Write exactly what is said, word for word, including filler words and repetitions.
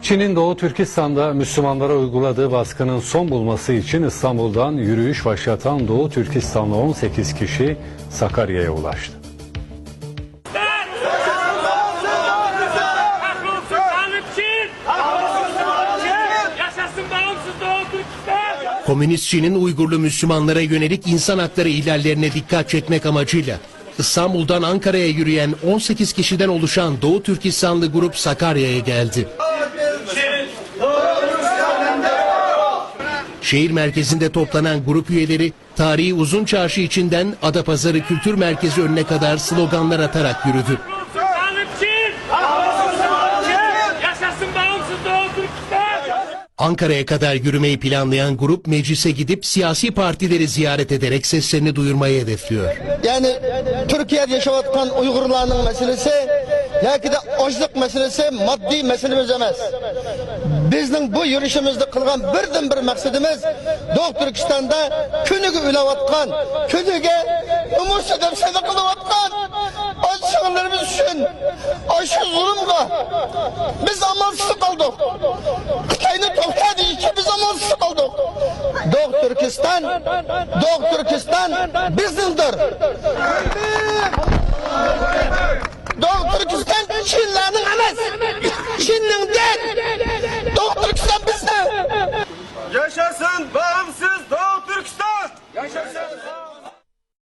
Çin'in Doğu Türkistan'da Müslümanlara uyguladığı baskının son bulması için İstanbul'dan yürüyüş başlatan Doğu Türkistanlı on sekiz kişi Sakarya'ya ulaştı. Kahrolsun zalim Çin! Yaşasın bağımsız Doğu Türkistan! Komünist Çin'in Uygurlu Müslümanlara yönelik insan hakları ihlallerine dikkat çekmek amacıyla İstanbul'dan Ankara'ya yürüyen on sekiz kişiden oluşan Doğu Türkistanlı grup Sakarya'ya geldi. Şehir merkezinde toplanan grup üyeleri tarihi Uzun Çarşı içinden Adapazarı Kültür Merkezi önüne kadar sloganlar atarak yürüdü. Kahrolsun zalim Çin! Yaşasın bağımsız Doğu Türkistan! Ankara'ya kadar yürümeyi planlayan grup meclise gidip siyasi partileri ziyaret ederek seslerini duyurmayı hedefliyor. يەنى تۈركىيەدە ياشاۋاتقان ئۇيغۇرلارنىڭ مەسىلىسى ياكى ئاچلىق مەسىلىسى ماددىي مەسىلىمىز ئەمەس. بىزنىڭ بۇ يۈرۈشىمىزدە قىلغان بىردىنبىر مەقسىتىمىز دوغۇ تۈركىستاندا كۈنىگە ئۆلۈۋاتقان، كۈنىگە ئۇمۇرسىز دەپ سەدىقە قىلىۋاتقان ئاچا-سىڭىللىرىمىز ئۈچۈن ئاشۇ زۇلۇمغا بىز ئامالسىز قالدۇق. خىتاينى توختا دېگىچە بىز ئامالسىز قالدۇق. دوغۇ تۈركىستان، دوغۇ تۈركىستان بىزنىڭدۇر. دوغۇ تۈركىستان چىنلارنىڭ ئەمەس، چىننىڭدۇر. دوغۇ تۈركىستان بىزنىڭ. Yaşasın bağımsız